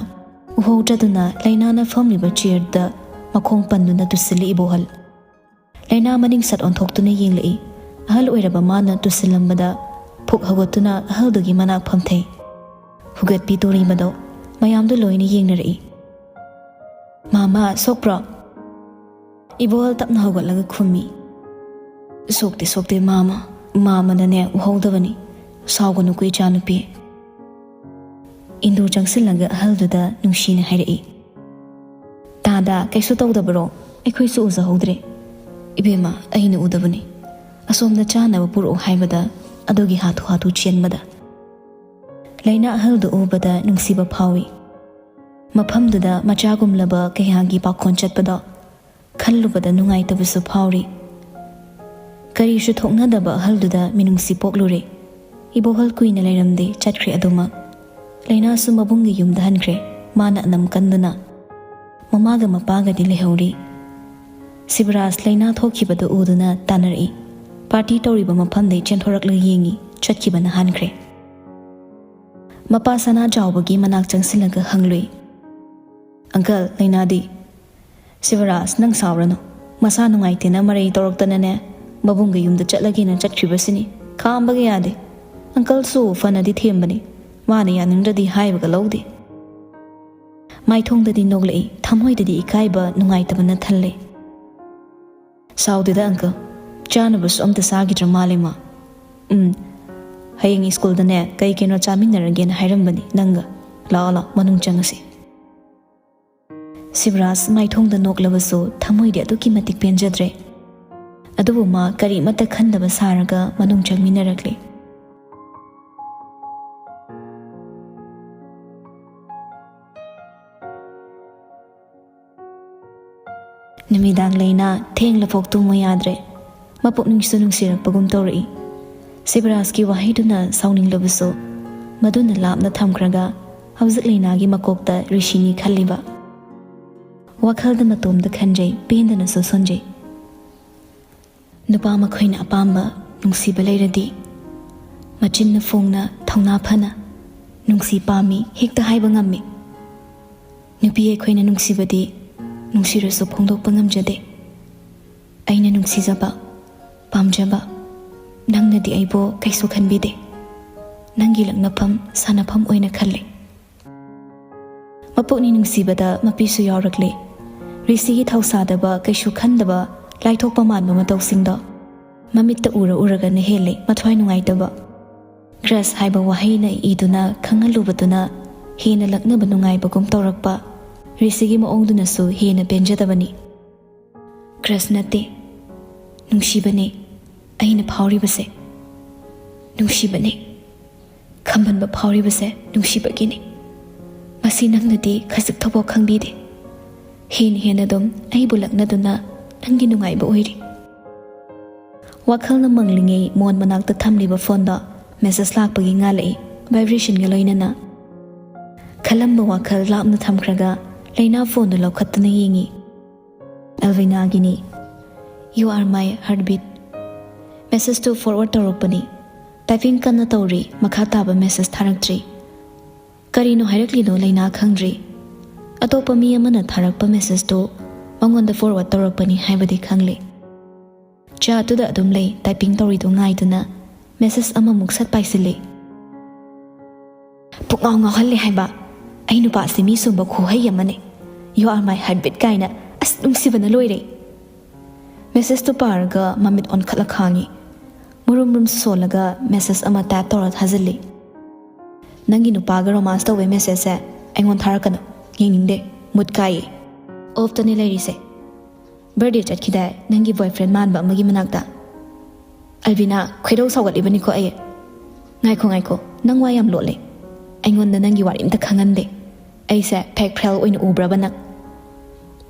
ꯎꯍꯧꯗ꯭ꯔꯗꯨꯅ ꯂꯩꯅꯥꯅ ꯐꯝꯂꯤꯕ ꯆꯤꯌꯔꯗ ꯃꯈꯣꯡ ꯄꯟꯗꯨꯅ ꯇꯨꯁꯤꯜꯂꯤ ꯏꯕꯣꯍꯜ꯫ ꯂꯩꯅꯥ ꯃꯅꯤꯡ ꯁꯠ ꯑꯣꯟꯊꯣꯛꯇꯨꯅ ꯌꯦꯡꯂꯛꯏ꯫ ꯑꯍꯜ ꯑꯣꯏꯔꯕ ꯃꯥꯅ ꯇꯨꯁꯤꯜꯂꯝꯕꯗ ꯐꯨꯛ ꯍꯧꯒꯠꯇꯨꯅ ꯑꯍꯜꯗꯨꯒꯤ ꯃꯅꯥꯛ ꯐꯝꯊꯩ꯫ ꯍꯨꯒꯠꯄꯤ ꯇꯣꯔꯤꯕꯗꯣ ꯃꯌꯥꯝꯗꯨ ꯂꯣꯏꯅ ꯌꯦꯡꯅꯔꯛꯏ꯫ "ꯃꯥꯃ, ꯁꯣꯛꯄ꯭ꯔꯣ?" ꯏꯕꯣꯍꯜ ꯇꯞꯅ ꯍꯧꯒꯠꯂꯒ ꯈꯨꯝꯃꯤ꯫ "ꯁꯣꯛꯇꯦ, ꯁꯣꯛꯇꯦ ꯃꯥꯃ꯫ ꯃꯥꯃꯅꯅꯦ ꯎꯍꯧꯗꯕꯅꯤ꯫ ꯁꯥꯎꯒꯅꯨꯀꯣ ꯏꯆꯥꯅꯨꯄꯤ"꯫ ꯏꯟꯗꯨ ꯆꯪꯁꯤꯜꯂꯒ ꯑꯍꯜꯗꯨꯗ ꯅꯨꯡꯁꯤꯅ ꯍꯥꯏꯔꯛꯏ꯫ "ꯇꯥꯗ, ꯀꯩꯁꯨ ꯇꯧꯗꯕꯔꯣ? ꯑꯩꯈꯣꯏꯁꯨ ꯎꯖꯍꯧꯗ꯭ꯔꯦ"꯫ "ꯏꯕꯦꯝꯃ, ꯑꯩꯅ ꯎꯗꯕꯅꯤ꯫ ꯑꯁꯣꯝꯗ ꯆꯥꯅꯕ ꯄꯨꯔꯛꯎ ꯍꯥꯏꯕꯗ ꯑꯗꯨꯒꯤ ꯍꯥꯊꯨ ꯍꯥꯊꯨ ꯆꯦꯟꯕꯗ"꯫ ꯂꯩꯅꯥ ꯑꯍꯜꯗꯨ ꯎꯕꯗ ꯅꯨꯡꯁꯤꯕ ꯐꯥꯎꯏ꯫ ꯃꯐꯝꯗꯨꯗ ꯃꯆꯥꯒꯨꯝꯂꯕ ꯀꯌꯥꯒꯤ ꯄꯥꯈꯣꯟ ꯆꯠꯄꯗꯣ ꯈꯜꯂꯨꯕꯗ ꯅꯨꯡꯉꯥꯏꯇꯕꯁꯨ ꯐꯥꯎꯔꯤ꯫ ꯀꯔꯤꯁꯨ ꯊꯣꯛꯅꯗꯕ ꯑꯍꯜꯗꯨꯗ ꯃꯤꯅꯨꯡꯁꯤ ꯄꯣꯛꯂꯨꯔꯦ꯫ ꯏꯕꯣꯍꯜ ꯀꯨꯏꯅ ꯂꯩꯔꯝꯗꯦ, ꯆꯠꯈ꯭ꯔꯦ ꯑꯗꯨꯃꯛ꯫ ꯂꯩꯅꯥꯁꯨ ꯃꯕꯨꯡꯒꯤ ꯌꯨꯝꯗ ꯍꯟꯈ꯭ꯔꯦ, ꯃꯥꯅ ꯑꯅꯝ ꯀꯟꯗꯨꯅ꯫ ꯃꯃꯥꯒ ꯃꯄꯥꯒꯗꯤ ꯂꯩꯍꯧꯔꯤ꯫ ꯁꯤꯕꯔꯥꯖ ꯂꯩꯅꯥ ꯊꯣꯛꯈꯤꯕꯗꯨ ꯎꯗꯨꯅ ꯇꯥꯟꯅꯔꯛꯏ꯫ ꯄꯥꯔꯇꯤ ꯇꯧꯔꯤꯕ ꯃꯐꯝꯗꯩ ꯆꯦꯟꯊꯣꯔꯛꯂꯒ ꯌꯦꯡꯉꯤ, ꯆꯠꯈꯤꯕꯅ ꯍꯥꯟꯈ꯭ꯔꯦ꯫ ꯃꯄꯥ ꯁꯅꯥ ꯆꯥꯎꯕꯒꯤ ꯃꯅꯥꯛ ꯆꯪꯁꯤꯜꯂꯒ ꯍꯪꯂꯨꯏ, "ꯑꯪꯀꯜ, ꯂꯩꯅꯥꯗꯤ?" "ꯁꯤꯕꯔꯥꯖ, ꯅꯪ ꯁꯥꯎꯔꯅꯨ꯫ ꯃꯁꯥ ꯅꯨꯡꯉꯥꯏꯇꯦꯅ ꯃꯔꯩ ꯇꯧꯔꯛꯇꯅꯅꯦ, ꯃꯕꯨꯡꯒꯤ ꯌꯨꯝꯗ ꯆꯠꯂꯒꯦꯅ ꯆꯠꯈ꯭ꯔꯤꯕꯁꯤꯅꯤ꯫ ꯈꯥꯝꯕꯒ ꯌꯥꯗꯦ꯫ ꯑꯪꯀꯜꯁꯨ ꯐꯅꯗꯤ ꯊꯦꯝꯕꯅꯤ꯫ ꯃꯥꯅ ꯌꯥꯅꯤꯡꯗ꯭ꯔꯗꯤ ꯍꯥꯏꯕꯒ ꯂꯧꯗꯦ꯫" ꯃꯥꯏꯊꯣꯡꯗꯗꯤ ꯅꯣꯛꯂꯛꯏ, ꯊꯃꯣꯏꯗꯗꯤ ꯏꯀꯥꯏꯕ, ꯅꯨꯡꯉꯥꯏꯇꯕꯅ ꯊꯜꯂꯦ꯫ "ꯁꯥꯎꯗꯦꯗ ꯑꯪꯀꯜ, ꯆꯥꯅꯕꯁꯨ ꯑꯝꯇ ꯆꯥꯈꯤꯗ꯭ꯔ ꯃꯥꯜꯂꯦ ꯃꯥ꯫ ꯎꯝ, ꯍꯌꯦꯡ ꯁ꯭ꯀꯨꯜꯗꯅꯦ ꯀꯩ ꯀꯩꯅꯣ ꯆꯥꯃꯤꯟꯅꯔꯒꯦꯅ ꯍꯥꯏꯔꯝꯕꯅꯤ ꯅꯪꯒ꯫ ꯂꯥꯛꯑꯣ ꯂꯥꯛꯑꯣ, ꯃꯅꯨꯡ ꯆꯪꯉꯁꯤ꯫" ꯁꯤꯕꯔꯥꯖ ꯃꯥꯏꯊꯣꯡꯗ ꯅꯣꯛꯂꯕꯁꯨ ꯊꯃꯣꯏꯗꯤ ꯑꯗꯨꯛꯀꯤ ꯃꯇꯤꯛ ꯄꯦꯟꯖꯗ꯭ꯔꯦ꯫ ꯑꯗꯨꯕꯨ ꯃꯥ ꯀꯔꯤꯃꯠꯇ ꯈꯟꯗꯕ ꯁꯥꯔꯒ ꯃꯅꯨꯡ ꯆꯪꯃꯤꯟꯅꯔꯛꯂꯦ꯫ ꯅꯨꯃꯤꯗꯥꯡ ꯂꯩꯅꯥ ꯊꯦꯡꯂꯐꯥꯎ ꯇꯨꯝꯃꯨ ꯌꯥꯗ꯭ꯔꯦ꯫ ꯃꯄꯨꯛꯅꯤꯡꯁꯨ ꯅꯨꯡꯁꯤꯔꯛꯄꯒꯨꯝ ꯇꯧꯔꯛꯏ꯫ ꯁꯤꯕꯔꯥꯖꯀꯤ ꯋꯥꯍꯩꯗꯨꯅ ꯁꯥꯎꯅꯤꯡꯂꯕꯁꯨ, ꯃꯗꯨꯅ ꯂꯥꯞꯅ ꯊꯝꯈ꯭ꯔꯒ ꯍꯧꯖꯤꯛ ꯂꯩꯅꯥꯒꯤ ꯃꯀꯣꯛꯇ ꯔꯤꯁꯤꯅꯤ ꯈꯜꯂꯤꯕ꯫ ꯋꯥꯈꯜꯗ ꯃꯇꯣꯝꯇ ꯈꯟꯖꯩ, ꯄꯦꯟꯗꯅꯁꯨ ꯁꯣꯟꯖꯩ꯫ ꯅꯨꯄꯥ ꯃꯈꯣꯏꯅ ꯑꯄꯥꯝꯕ ꯅꯨꯡꯁꯤꯕ ꯂꯩꯔꯗꯤ, ꯃꯆꯤꯟꯅ ꯐꯣꯡꯅ, ꯊꯧꯅꯥ ꯐꯅ "ꯅꯨꯡꯁꯤ ꯄꯥꯝꯃꯤ" ꯍꯦꯛꯇ ꯍꯥꯏꯕ ꯉꯝꯃꯤ꯫ ꯅꯨꯄꯤ ꯑꯩꯈꯣꯏꯅ ꯅꯨꯡꯁꯤꯕꯗꯤ ꯅꯨꯡꯁꯤꯔꯁꯨ ꯐꯣꯡꯗꯣꯛꯄ ꯉꯝꯖꯗꯦ꯫ ꯑꯩꯅ ꯅꯨꯡꯁꯤꯖꯕ, ꯄꯥꯝꯖꯕ ꯅꯪꯅꯗꯤ ꯑꯩꯕꯨ ꯀꯩꯁꯨ ꯈꯟꯕꯤꯗꯦ꯫ ꯅꯪꯒꯤ ꯂꯛꯅꯐꯝ, ꯁꯥꯟꯅꯐꯝ ꯑꯣꯏꯅ ꯈꯜꯂꯤ꯫ ꯃꯄꯨꯛꯅꯤꯡ ꯅꯨꯡꯁꯤꯕꯗ ꯃꯄꯤꯁꯨ ꯌꯥꯎꯔꯛꯂꯦ꯫ ꯔꯤꯁꯤꯒꯤ ꯊꯧꯁꯥꯗꯕ, ꯀꯩꯁꯨ ꯈꯟꯗꯕ, ꯂꯥꯏꯊꯣꯛꯄ ꯃꯥꯟꯕ ꯃꯇꯧꯁꯤꯡꯗꯣ ꯃꯃꯤꯠꯇ ꯎꯔ ꯎꯔꯒꯅ ꯍꯦꯜꯂꯦ ꯃꯊ꯭ꯋꯥꯏ ꯅꯨꯡꯉꯥꯏꯇꯕ꯫ ꯀ꯭ꯔꯁ ꯍꯥꯏꯕ ꯋꯥꯍꯩꯅ ꯏꯗꯨꯅ ꯈꯪꯍꯜꯂꯨꯕꯗꯨꯅ ꯍꯦꯟꯅ ꯂꯛꯅꯕ ꯅꯨꯡꯉꯥꯏꯕꯒꯨꯝ ꯇꯧꯔꯛꯄ꯫ ꯔꯤꯁꯤꯒꯤ ꯃꯑꯣꯡꯗꯨꯅꯁꯨ ꯍꯦꯟꯅ ꯄꯦꯟꯖꯗꯕꯅꯤ꯫ ꯀ꯭ꯔꯁ ꯅꯠꯇꯦ, ꯅꯨꯡꯁꯤꯕꯅꯦ ꯑꯩꯅ ꯐꯥꯎꯔꯤꯕꯁꯦ꯫ ꯅꯨꯡꯁꯤꯕꯅꯦ꯫ ꯈꯝꯕꯟꯕ ꯐꯥꯎꯔꯤꯕꯁꯦ ꯅꯨꯡꯁꯤꯕꯒꯤꯅꯤ꯫ ꯃꯁꯤ ꯅꯪꯅꯗꯤ ꯈꯖꯤꯛ ꯊꯧꯕ ꯈꯪꯕꯤꯗꯦ꯫ ꯍꯦꯟꯅ ꯍꯦꯟꯅ ꯑꯗꯨꯝ ꯑꯩꯕꯨ ꯂꯛꯅꯗꯨꯅ ꯅꯪꯒꯤ ꯅꯨꯡꯉꯥꯏꯕ ꯑꯣꯏꯔꯤ꯫ ꯋꯥꯈꯜꯅ ꯃꯪꯂꯤꯉꯩ ꯃꯣꯟ ꯃꯅꯥꯛꯇ ꯊꯝꯂꯤꯕ ꯐꯣꯟꯗ ꯃꯦꯁꯦꯖ ꯂꯥꯛꯄꯒꯤ ꯉꯥꯜꯂꯛꯏ꯫ ꯚꯥꯏꯕ꯭ꯔꯦꯁꯟꯒ ꯂꯣꯏꯅꯅ ꯈꯜꯂꯝꯕ ꯋꯥꯈꯜ ꯂꯥꯞꯅ ꯊꯝꯈ꯭ꯔꯒ ꯂꯩꯅꯥ ꯐꯣꯟꯗꯨ ꯂꯧꯈꯠꯇꯨꯅ ꯌꯦꯡꯉꯤ꯫ ꯑꯦꯜꯚꯤꯅꯥꯒꯤꯅꯤ꯫ "You are my heartbeat." ꯃꯦꯁꯦꯖꯇꯨ ꯐꯣꯔꯋꯥꯔꯗ ꯇꯧꯔꯛꯄꯅꯤ꯫ ꯇꯥꯏꯄꯤꯡ ꯀꯟꯅ ꯇꯧꯔꯤ, ꯃꯈꯥ ꯇꯥꯕ ꯃꯦꯁꯦꯖ ꯊꯥꯔꯛꯇ꯭ꯔꯤ꯫ ꯀꯔꯤꯅꯣ ꯍꯥꯏꯔꯛꯂꯤꯗꯣ ꯂꯩꯅꯥ ꯈꯪꯗ꯭ꯔꯤ꯫ ꯑꯇꯣꯞꯄ ꯃꯤ ꯑꯃꯅ ꯊꯥꯔꯛꯄ ꯃꯦꯁꯦꯖꯇꯨ ꯃꯉꯣꯟꯗ ꯐꯣꯔꯋꯥꯔꯗ ꯇꯧꯔꯛꯄꯅꯤ ꯍꯥꯏꯕꯗꯤ ꯈꯪꯂꯦ꯫ ꯆꯥꯠꯇꯨꯗ ꯑꯗꯨꯝ ꯂꯩ, ꯇꯥꯏꯄꯤꯡ ꯇꯧꯔꯤꯗꯨ ꯉꯥꯏꯗꯨꯅ꯫ ꯃꯦꯁꯦꯖ ꯑꯃꯃꯨꯛ ꯁꯠ ꯄꯥꯏꯁꯤꯜꯂꯤ꯫ "ꯄꯨꯛꯉꯥꯎ ꯉꯥꯎꯍꯜꯂꯦ ꯍꯥꯏꯕ꯫ ꯑꯩ ꯅꯨꯄꯥꯁꯤ ꯃꯤ ꯁꯨꯝꯕ ꯈꯨꯍꯩ ꯑꯃꯅꯦ꯫ "You are my heartbeat" ꯀꯥꯏꯅ꯫ ꯑꯁ, ꯅꯨꯡꯁꯤꯕꯅ ꯂꯣꯏꯔꯦ꯫ ꯃꯦꯁꯦꯖꯇꯨ ꯄꯥꯔꯒ ꯃꯃꯤꯠ ꯑꯣꯟꯈꯠꯂ ꯈꯥꯡꯉꯤ꯫ ꯃꯨꯔꯨꯝ ꯃꯨꯔꯨꯝ ꯁꯣꯜꯂꯒ ꯃꯦꯁꯦꯖ ꯑꯃ ꯇꯥꯏꯞ ꯇꯧꯔ ꯊꯥꯖꯤꯜꯂꯤ꯫ "ꯅꯪꯒꯤ ꯅꯨꯄꯥꯒ ꯔꯣꯃꯥꯟꯁ ꯇꯧꯕꯩ ꯃꯦꯁꯦꯖꯁꯦ ꯑꯩꯉꯣꯟꯗ ꯊꯥꯔꯛꯀꯅꯨ꯫ ꯌꯦꯡꯅꯤꯡꯗꯦ꯫ ꯃꯨꯠ ꯀꯥꯏꯌꯦ꯫ ꯑꯣꯐꯇꯅꯦ ꯂꯩꯔꯤꯁꯦ꯫ ꯕꯔꯗꯦ ꯆꯠꯈꯤꯗꯥꯏ ꯅꯪꯒꯤ ꯕꯣꯏꯐ꯭ꯔꯦꯟ ꯃꯥꯟꯕ ꯑꯃꯒꯤ ꯃꯅꯥꯛꯇ?" "ꯑꯜꯕꯤꯅꯥ, ꯈꯣꯏꯗꯧ ꯁꯥꯎꯒꯠꯂꯤꯕꯅꯤꯀꯣ ꯑꯩ꯫" "ꯉꯥꯏꯈꯣ, ꯉꯥꯏꯈꯣ, ꯅꯪ ꯋꯥ ꯌꯥꯝ ꯂꯣꯠꯂꯦ꯫ ꯑꯩꯉꯣꯟꯗ ꯅꯪꯒꯤ ꯋꯥꯔꯤ ꯑꯝꯇ ꯈꯪꯍꯟꯗꯦ꯫ ꯑꯩꯁꯦ ꯐꯦꯛ ꯐ꯭ꯔꯦꯜ ꯑꯣꯏꯅ ꯎꯕ꯭ꯔꯕ ꯅꯪ?"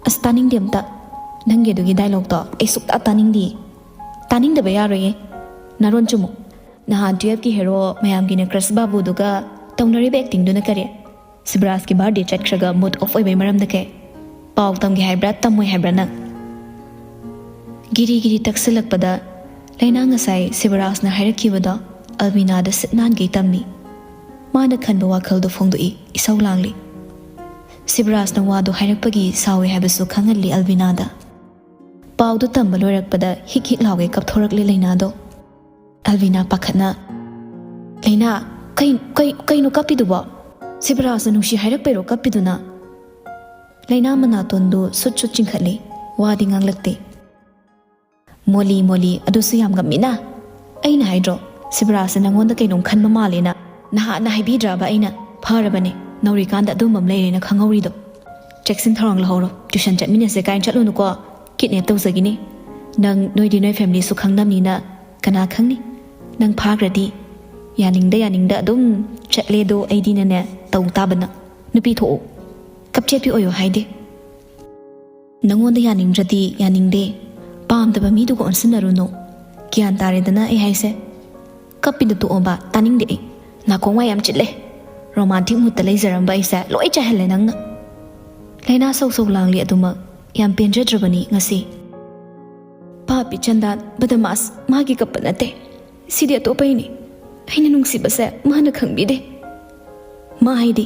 "ꯑꯁ, ꯇꯥꯅꯤꯡꯗꯦ ꯑꯝꯇ꯫ ꯅꯪꯒꯤ ꯑꯗꯨꯒꯤ ꯗꯥꯏꯂꯣꯛꯇꯣ ꯑꯩ ꯁꯨꯛꯇꯥ ꯇꯥꯅꯤꯡꯗꯤꯌꯦ꯫ ꯇꯥꯅꯤꯡꯗꯕ ꯌꯥꯔꯣꯏꯌꯦ꯫ ꯅꯥꯔꯣꯟ ꯆꯨꯝꯃꯨ꯫ ꯅꯍꯥꯟ ꯇꯨꯌꯦꯜꯐꯀꯤ ꯍꯦꯔꯣ ꯃꯌꯥꯝꯒꯤꯅ ꯀ꯭ꯔꯁ ꯕꯥꯕꯨꯗꯨꯒ ꯇꯧꯅꯔꯤꯕ ꯑꯦꯛꯇꯤꯡꯗꯨꯅ ꯀꯔꯤ? ꯁꯤꯕꯔꯥꯖꯀꯤ ꯕꯥꯔꯗꯦ ꯆꯠꯈ꯭ꯔꯒ ꯃꯨꯠ ꯑꯣꯐ ꯑꯣꯏꯕꯩ ꯃꯔꯝꯗ ꯀꯩ? ꯄꯥꯎ ꯇꯝꯒꯦ ꯍꯥꯏꯕ꯭ꯔꯥ, ꯇꯝꯃꯣꯏ ꯍꯥꯏꯕ꯭ꯔꯥ ꯅꯪ?" ꯒꯤꯔꯤ ꯒꯤꯔꯤ ꯇꯛꯁꯤꯜꯂꯛꯄꯗ ꯂꯩꯅꯥ ꯉꯁꯥꯏ ꯁꯤꯕꯔꯥꯖꯅ ꯍꯥꯏꯔꯛꯈꯤꯕꯗꯣ ꯑꯜꯕꯤꯅꯥꯗ ꯁꯤꯠ ꯅꯥꯟꯒꯩ ꯇꯝꯃꯤ꯫ ꯃꯥꯅ ꯈꯟꯕ ꯋꯥꯈꯜꯗꯣ ꯐꯣꯡꯗꯣꯛꯏ, ꯏꯁꯧ ꯂꯥꯡꯂꯤ꯫ ꯁꯤꯕꯔꯥꯖꯅ ꯋꯥꯗꯣ ꯍꯥꯏꯔꯛꯄꯒꯤ ꯁꯥꯎꯏ ꯍꯥꯏꯕꯁꯨ ꯈꯪꯍꯜꯂꯤ ꯑꯜꯕꯤꯅꯥꯗ꯫ ꯄꯥꯎꯗꯨ ꯇꯝꯕ ꯂꯣꯏꯔꯛꯄꯗ ꯍꯤꯛ ꯍꯤꯛ ꯂꯥꯎꯒꯩ ꯀꯞꯊꯣꯔꯛꯂꯦ ꯂꯩꯅꯥꯗꯣ꯫ ꯑꯜꯕꯤꯅꯥ ꯄꯥꯈꯠꯅ, "ꯂꯩꯅꯥ, ꯀꯩ, ꯀꯩ, ꯀꯩꯅꯣ ꯀꯞꯄꯤꯗꯨꯕꯣ? ꯁꯤꯕꯔꯥꯖꯅ ꯅꯨꯡꯁꯤ ꯍꯥꯏꯔꯛꯄꯩꯔꯣ ꯀꯞꯄꯤꯗꯨꯅ?" ꯂꯩꯅꯥ ꯃꯅꯥꯇꯣꯟꯗꯨ ꯁꯨꯠ ꯁꯨꯠ ꯆꯤꯡꯈꯠꯂꯤ, ꯋꯥꯗꯤ ꯉꯥꯡꯂꯛꯇꯦ꯫ "ꯃꯣꯂꯤ, ꯃꯣꯂꯤ, ꯑꯗꯨꯁꯨ ꯌꯥꯝ ꯉꯝꯃꯤꯅ꯫ ꯑꯩꯅ ꯍꯥꯏꯗ꯭ꯔꯣ, ꯁꯤꯕꯔꯥꯖꯅ ꯅꯪꯉꯣꯟꯗ ꯀꯩꯅꯣꯝ ꯈꯟꯕ ꯃꯥꯜꯂꯦꯅ꯫ ꯅꯍꯥꯟꯅ ꯍꯥꯏꯕꯤꯗ꯭ꯔꯕ ꯑꯩꯅ? ꯐꯔꯕꯅꯦ, ꯅꯧꯔꯤꯀꯥꯟꯗ ꯑꯗꯨꯝꯕ ꯑꯃ ꯂꯩꯔꯦꯅ ꯈꯪꯍꯧꯔꯤꯗꯣ꯫ ꯆꯦꯛꯁꯤꯟ ꯊꯧꯔꯥꯡ ꯂꯧꯍꯧꯔꯣ, ꯇ꯭ꯌꯨꯁꯟ ꯆꯠꯃꯤꯟꯅꯁꯦ ꯀꯥꯏꯅ ꯆꯠꯂꯨꯅꯨꯀꯣ꯫ ꯀꯤꯗꯅꯦꯞ ꯇꯧꯖꯈꯤꯅꯤ꯫ ꯅꯪ, ꯅꯣꯏꯗꯤ ꯅꯣꯏ ꯐꯦꯃꯤꯂꯤꯁꯨ ꯈꯪꯅꯕꯅꯤꯅ ꯀꯅꯥ ꯈꯪꯅꯤ? ꯅꯪ ꯐꯥꯈ꯭ꯔꯗꯤ ꯌꯥꯅꯤꯡꯗ ꯌꯥꯅꯤꯡꯗ ꯑꯗꯨꯝ ꯆꯠꯂꯦꯗꯣ, ꯑꯩꯗꯤꯅꯅꯦ ꯇꯧ ꯇꯥꯕ ꯅꯪ꯫ ꯅꯨꯄꯤ ꯊꯣꯛꯎ꯫ ꯀꯞꯆꯦꯠꯄꯤ ꯑꯣꯏꯌꯣ ꯍꯥꯏꯗꯦ꯫ ꯅꯪꯉꯣꯟꯗ ꯌꯥꯅꯤꯡꯗ꯭ꯔꯗꯤ ꯌꯥꯅꯤꯡꯗꯦ, ꯄꯥꯝꯗꯕ ꯃꯤꯗꯨꯒ ꯑꯣꯟꯁꯤꯟꯅꯔꯨꯅꯨ꯫ ꯒ꯭ꯌꯥꯟ ꯇꯥꯔꯦꯗꯅ ꯑꯩ ꯍꯥꯏꯁꯦ? ꯀꯞꯄꯤꯗꯣ ꯇꯣꯛꯑꯣꯕ, ꯇꯥꯅꯤꯡꯗꯦ ꯑꯩ꯫ ꯅꯥꯀꯣꯡ ꯋꯥ ꯌꯥꯝ ꯆꯤꯠꯂꯦ꯫ ꯔꯣꯃꯥꯟꯇꯤꯛ ꯃꯨꯠꯇ ꯂꯩꯖꯔꯝꯕ ꯑꯩꯁꯦ ꯂꯣꯏ ꯆꯥꯏꯍꯜꯂꯦ ꯅꯪꯅ꯫ ꯂꯥꯏꯅꯥ ꯁꯧ ꯁꯧ ꯂꯥꯡꯂꯤ ꯑꯗꯨꯃꯛ꯫ ꯌꯥꯝ ꯄꯦꯟꯖꯗ꯭ꯔꯕꯅꯤ ꯉꯁꯤ꯫ ꯄꯥꯄꯤ ꯆꯟꯗꯥꯟ, ꯕꯗꯃꯥꯁ, ꯃꯥꯒꯤ ꯀꯞꯄ ꯅꯠꯇꯦ꯫ ꯁꯤꯗꯤ ꯑꯇꯣꯞꯄꯩꯅꯤ꯫ ꯑꯩꯅ ꯅꯨꯡꯁꯤꯕꯁꯦ ꯃꯥꯅ ꯈꯪꯕꯤꯗꯦ꯫ ꯃꯥ ꯍꯥꯏꯗꯤ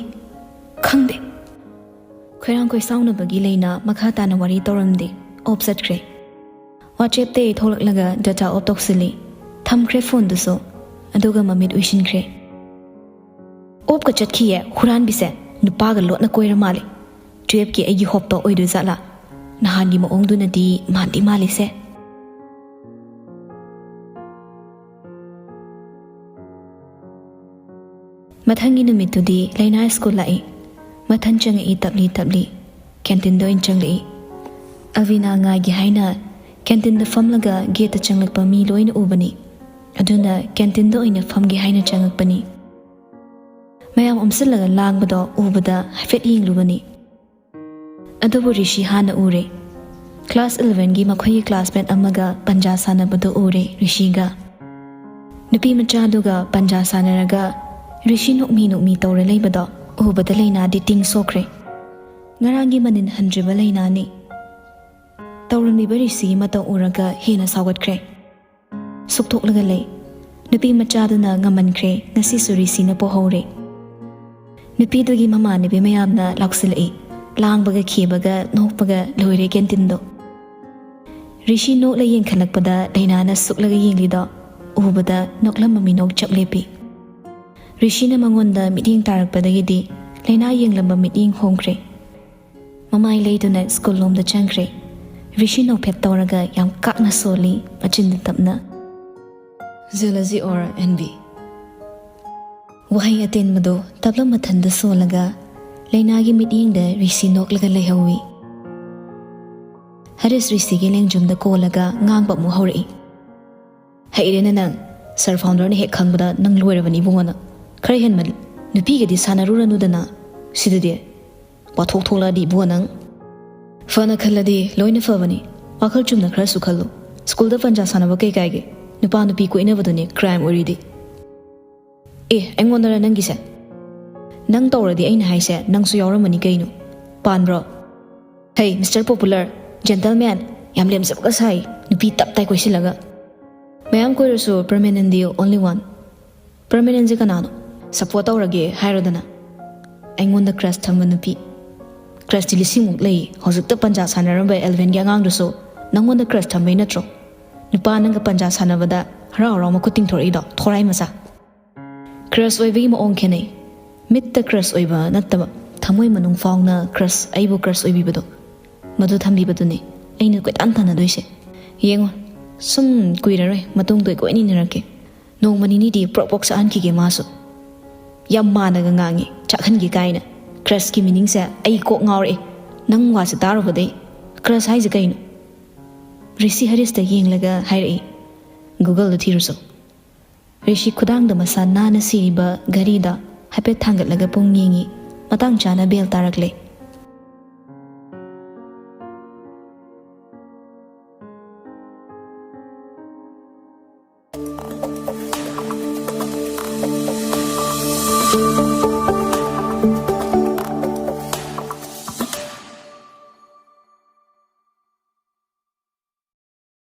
ꯈꯪꯗꯦ꯫ ꯈꯣꯏꯔꯥꯡ ꯈꯣꯏꯁꯥꯎꯅꯕꯒꯤ ꯂꯩꯅꯥ ꯃꯈꯥ ꯇꯥꯅ ꯋꯥꯔꯤ ꯇꯧꯔꯝꯗꯦ꯫ ꯑꯣꯞ ꯆꯠꯈ꯭ꯔꯦ꯫ WhatsApp-ꯇꯩ ꯊꯣꯛꯂꯛꯂꯒ data off ꯇꯧꯁꯤꯜꯂꯤ꯫ ꯊꯝꯈ꯭ꯔꯦ ꯐꯣꯟꯗꯨꯁꯨ꯫ ꯑꯗꯨꯒ ꯃꯃꯤꯠ ꯎꯏꯁꯤꯟꯈ꯭ꯔꯦ꯫ ꯑꯣꯞꯀ ꯆꯠꯈꯤꯌꯦ ꯍꯨꯔꯥꯟꯕꯤꯁꯦ꯫ ꯅꯨꯄꯥꯒ ꯂꯣꯠꯅ ꯀꯣꯏꯔ ꯃꯥꯜꯂꯦ꯫ Twelve-ꯀꯤ ꯑꯩꯒꯤ ꯍꯣꯞꯇꯣ ꯑꯣꯏꯗꯣꯏ ꯖꯥꯠꯂꯥ? ꯅꯍꯥꯟꯒꯤ ꯃꯑꯣꯡꯗꯨꯅꯗꯤ ꯃꯥꯟꯗꯤ ꯃꯥꯜꯂꯤꯁꯦ꯫ ꯃꯊꯪꯒꯤ ꯅꯨꯃꯤꯠꯇꯨꯗꯤ ꯂꯩꯅꯥ ꯁ꯭ꯀꯨꯜ ꯂꯥꯛꯏ꯫ ꯃꯊꯟ ꯆꯪꯉꯛꯏ ꯇꯞꯂꯤ ꯇꯞꯂꯤ꯫ ꯀꯦꯟꯇꯤꯟꯗ ꯑꯣꯏꯅ ꯆꯪꯂꯛꯏ꯫ ꯑꯜꯕꯤꯅꯥ ꯉꯥꯏꯒꯦ ꯍꯥꯏꯅ ꯀꯦꯟꯇꯤꯟꯗ ꯐꯝꯂꯒ ꯒꯦꯠꯇ ꯆꯪꯂꯛꯄ ꯃꯤ ꯂꯣꯏꯅ ꯎꯕꯅꯤ꯫ ꯑꯗꯨꯅ ꯀꯦꯟꯇꯤꯟꯗ ꯑꯣꯏꯅ ꯐꯝꯒꯦ ꯍꯥꯏꯅ ꯆꯪꯉꯛꯄꯅꯤ꯫ ꯃꯌꯥꯝ ꯑꯣꯝꯁꯤꯜꯂꯒ ꯂꯥꯡꯕꯗꯣ ꯎꯕꯗ ꯍꯥꯏꯐꯦꯠ ꯌꯦꯡꯂꯨꯕꯅꯤ꯫ ꯑꯗꯨꯕꯨ ꯔꯤꯁꯤ ꯍꯥꯟꯅ ꯎꯔꯦ꯫ Class eleven-ꯒꯤ ꯃꯈꯣꯏꯒꯤ classmate ꯑꯃꯒ ꯄꯟꯖꯥ ꯁꯥꯟꯅꯕꯗꯨ ꯎꯔꯦ ꯔꯤꯁꯤꯒ꯫ ꯅꯨꯄꯤ ꯃꯆꯥꯗꯨꯒ ꯄꯟꯖꯥ ꯁꯥꯟꯅꯔꯒ ꯔꯤꯁꯤ ꯅꯣꯛꯃꯤ ꯅꯣꯛꯃꯤ ꯇꯧꯔ ꯂꯩꯕꯗꯣ ꯎꯕꯗ ꯂꯩꯅꯥꯗꯤ ꯇꯤꯡ ꯁꯣꯛꯈ꯭ꯔꯦ꯫ ꯉꯔꯥꯡꯒꯤ ꯃꯅꯤꯟ ꯍꯟꯗ꯭ꯔꯤꯕ ꯂꯩꯅꯥꯅꯤ꯫ ꯇꯧꯔꯝꯂꯤꯕ ꯔꯤꯁꯤꯒꯤ ꯃꯇꯧ ꯎꯔꯒ ꯍꯦꯟꯅ ꯁꯥꯎꯒꯠꯈ꯭ꯔꯦ꯫ ꯁꯨꯛꯊꯣꯛꯂꯒ ꯂꯩ꯫ ꯅꯨꯄꯤ ꯃꯆꯥꯗꯨꯅ ꯉꯝꯃꯟꯈ꯭ꯔꯦ, ꯉꯁꯤꯁꯨ ꯔꯤꯁꯤꯅ ꯄꯣꯍꯧꯔꯦ꯫ ꯅꯨꯄꯤꯗꯨꯒꯤ ꯃꯃꯥꯟꯅꯕꯤ ꯃꯌꯥꯝꯅ ꯂꯥꯎꯁꯤꯜꯂꯛꯏ꯫ ꯂꯥꯡꯕꯒ ꯈꯦꯕꯒ ꯅꯣꯛꯄꯒ ꯂꯣꯏꯔꯦ ꯀꯦꯟꯇꯤꯟꯗꯣ꯫ ꯔꯤꯁꯤ ꯅꯣꯛꯂ ꯌꯦꯡꯈꯠꯂꯛꯄꯗ ꯂꯩꯅꯥꯅ ꯁꯨꯛꯂꯒ ꯌꯦꯡꯂꯤꯗꯣ ꯎꯕꯗ ꯅꯣꯛꯂꯝꯕ ꯃꯤꯅꯣꯛ ꯆꯞ ꯂꯦꯞꯄꯤ꯫ ꯔꯤꯁꯤꯅ ꯃꯉꯣꯟꯗ ꯃꯤꯠꯌꯦꯡ ꯇꯥꯔꯛꯄꯗꯒꯤꯗꯤ ꯂꯩꯅꯥ ꯌꯦꯡꯂꯝꯕ ꯃꯤꯠꯌꯦꯡ ꯍꯣꯡꯈ꯭ꯔꯦ꯫ ꯃꯃꯥꯏ ꯂꯩꯗꯨꯅ ꯁ꯭ꯀꯨꯜ ꯂꯣꯝꯗ ꯆꯪꯈ꯭ꯔꯦ꯫ ꯔꯤꯁꯤ ꯅꯣꯛꯐꯦꯠ ꯇꯧꯔꯒ ꯌꯥꯝ ꯀꯥꯛꯅ ꯁꯣꯜꯂꯤ, ꯃꯆꯤꯟꯗ ꯇꯞꯅ, "Jealousy or envy?" ꯋꯥꯍꯩ ꯑꯇꯦꯟꯕꯗꯨ ꯇꯞꯂꯞ ꯃꯊꯟꯗ ꯁꯣꯜꯂꯒ ꯂꯩꯅꯥꯒꯤ ꯃꯤꯠꯌꯦꯡꯗ ꯔꯤꯁꯤ ꯅꯣꯛꯂꯒ ꯂꯩꯍꯧꯏ꯫ ꯍꯔꯤꯁ ꯔꯤꯁꯤꯒꯤ ꯂꯦꯡꯖꯨꯝꯗ ꯀꯣꯜꯂꯒ ꯉꯥꯡꯕ ꯑꯃꯨꯛ ꯍꯧꯔꯛꯏ꯫ "ꯍꯩꯔꯦꯅꯦ ꯅꯪ꯫ Sir Founder-ꯅ ꯍꯦꯛ ꯈꯪꯕꯗ ꯅꯪ ꯂꯣꯏꯔꯕꯅꯤ ꯏꯕꯨꯡꯉꯣ ꯅꯪ꯫ ꯈꯔ ꯍꯦꯟꯃꯜꯂꯤ꯫ ꯅꯨꯄꯤꯒꯗꯤ ꯁꯥꯟꯅꯔꯨꯔꯅꯨꯗꯅ꯫ ꯁꯤꯗꯗꯤ ꯋꯥꯊꯣꯛ ꯊꯣꯛꯂꯛꯑꯗꯤ ꯏꯕꯨꯡꯉꯣ ꯅꯪ꯫" ꯐꯅ ꯈꯜꯂꯗꯤ ꯂꯣꯏꯅ ꯐꯕꯅꯤ꯫ ꯋꯥꯈꯜ ꯆꯨꯝꯅ ꯈꯔꯁꯨ ꯈꯜꯂꯨ꯫ ꯁ꯭ꯀꯨꯜꯗ ꯄꯟꯖꯥ ꯁꯥꯟꯅꯕ ꯀꯩ ꯀꯥꯏꯒꯦ? ꯅꯨꯄꯥ ꯅꯨꯄꯤ ꯀꯣꯏꯅꯕꯗꯨꯅꯦ ꯀ꯭ꯔꯥꯏꯝ ꯑꯣꯏꯔꯤꯗꯤ꯫ ꯑꯦ, ꯑꯩꯉꯣꯟꯗꯔ ꯅꯪꯒꯤꯁꯦ? ꯅꯪ ꯇꯧꯔꯗꯤ ꯑꯩꯅ ꯍꯥꯏꯁꯦ ꯅꯪꯁꯨ ꯌꯥꯎꯔꯝꯃꯅꯤ ꯀꯩꯅꯣ꯫ ꯄꯥꯟꯕ꯭ꯔꯣ? ꯍꯩ, ꯃꯤꯁꯇꯔ ꯄꯣꯄꯨꯂꯔ, ꯖꯦꯟꯇꯜꯃꯦꯟ, ꯌꯥꯝ ꯂꯦꯝꯖꯕꯒ ꯁꯥꯏ, ꯅꯨꯄꯤ ꯇꯞ ꯇꯥꯏ ꯀꯣꯏꯁꯤꯜꯂꯒ꯫ ꯃꯌꯥꯝ ꯀꯣꯏꯔꯁꯨ ꯄꯔꯃꯦꯅꯦꯟꯗꯤ ꯑꯣꯟꯂꯤ ꯋꯥꯟ꯫ ꯄꯔꯃꯦꯅꯦꯟꯁꯦ ꯀꯅꯥꯅꯣ? ꯁꯞꯄꯣꯔꯠ ꯇꯧꯔꯒꯦ ꯍꯥꯏꯔꯣꯗꯅ꯫ ꯑꯩꯉꯣꯟꯗ ꯀ꯭ꯔꯁ ꯊꯝꯕ ꯅꯨꯄꯤ꯫ ꯀ꯭ꯔꯁꯇꯤ ꯂꯤꯁꯤꯡꯃꯨꯛ ꯂꯩ꯫ ꯍꯧꯖꯤꯛꯇ ꯄꯟꯖꯥ ꯁꯥꯟꯅꯔꯝꯕ ꯑꯦꯂꯚꯦꯟꯒꯤ ꯑꯉꯥꯡꯗꯨꯁꯨ ꯅꯪꯉꯣꯟꯗ ꯀ꯭ꯔꯁ ꯊꯝꯕꯩ ꯅꯠꯇ꯭ꯔꯣ? ꯅꯨꯄꯥ ꯅꯪꯒ ꯄꯟꯖꯥ ꯁꯥꯟꯅꯕꯗ ꯍꯔꯥꯎ ꯍꯔꯥꯎ ꯃꯈꯨꯠ ꯇꯤꯡꯊꯣꯔꯛꯏꯗꯣ, ꯊꯣꯔꯥꯏ ꯃꯆꯥ꯫ ꯀ꯭ꯔꯁ ꯑꯣꯏꯕꯒꯤ ꯃꯑꯣꯡ ꯈꯦꯠꯅꯩ꯫ ꯃꯤꯠꯇ ꯀ꯭ꯔꯁ ꯑꯣꯏꯕ ꯅꯠꯇꯕ, ꯊꯃꯣꯏ ꯃꯅꯨꯡ ꯐꯥꯎꯅ ꯀ꯭ꯔꯁ, ꯑꯩꯕꯨ ꯀ꯭ꯔꯁ ꯑꯣꯏꯕꯤꯕꯗꯣ, ꯃꯗꯨ ꯊꯝꯕꯤꯕꯗꯨꯅꯤ ꯑꯩꯅ ꯀꯣꯏꯇꯥꯟ ꯇꯥꯟꯅꯗꯣꯏꯁꯦ꯫ ꯌꯦꯡꯉꯣ, ꯁꯨꯝ ꯀꯨꯏꯔꯔꯣꯏ, ꯃꯇꯨꯡꯗ ꯑꯩ ꯀꯣꯏꯅ ꯏꯟꯅꯔꯛꯀꯦ꯫ ꯅꯣꯡꯃ ꯅꯤꯅꯤꯗꯤ ꯄ꯭ꯔꯣꯛ ꯄ꯭ꯔꯣꯛ ꯆꯥꯛꯍꯟꯈꯤꯒꯦ ꯃꯥꯁꯨ꯫ ꯌꯥꯝ ꯃꯥꯟꯅꯒ ꯉꯥꯡꯉꯤ, ꯆꯥꯛꯍꯟꯒꯦ ꯀꯥꯏꯅ꯫ ꯀ꯭ꯔꯁꯀꯤ ꯃꯤꯅꯤꯡꯁꯦ ꯑꯩ ꯀꯣꯛ ꯉꯥꯎꯔꯛꯑꯦ꯫ ꯅꯪ ꯋꯥꯁꯦ ꯇꯥꯔꯨꯕꯗꯩ꯫ ꯀ꯭ꯔꯁ ꯍꯥꯏꯁꯦ ꯀꯩꯅꯣ? ꯔꯤꯁꯤ ꯍꯔꯤꯁꯇ ꯌꯦꯡꯂꯒ ꯍꯥꯏꯔꯛꯏ꯫ ꯒꯨꯒꯜꯗ ꯊꯤꯔꯨꯁꯣ꯫ ꯔꯤꯁꯤ ꯈꯨꯗꯥꯡꯗ ꯃꯁꯥ ꯅꯥꯟꯅ ꯁꯤꯔꯤꯕ ꯘꯔꯤꯗ ꯍꯥꯏꯐꯦꯠ ꯊꯥꯡꯒꯠꯂꯒ ꯄꯨꯡ ꯌꯦꯡꯉꯤ꯫ ꯃꯇꯥꯡ ꯆꯥꯅ ꯕꯦꯜ ꯇꯥꯔꯛꯂꯦ꯫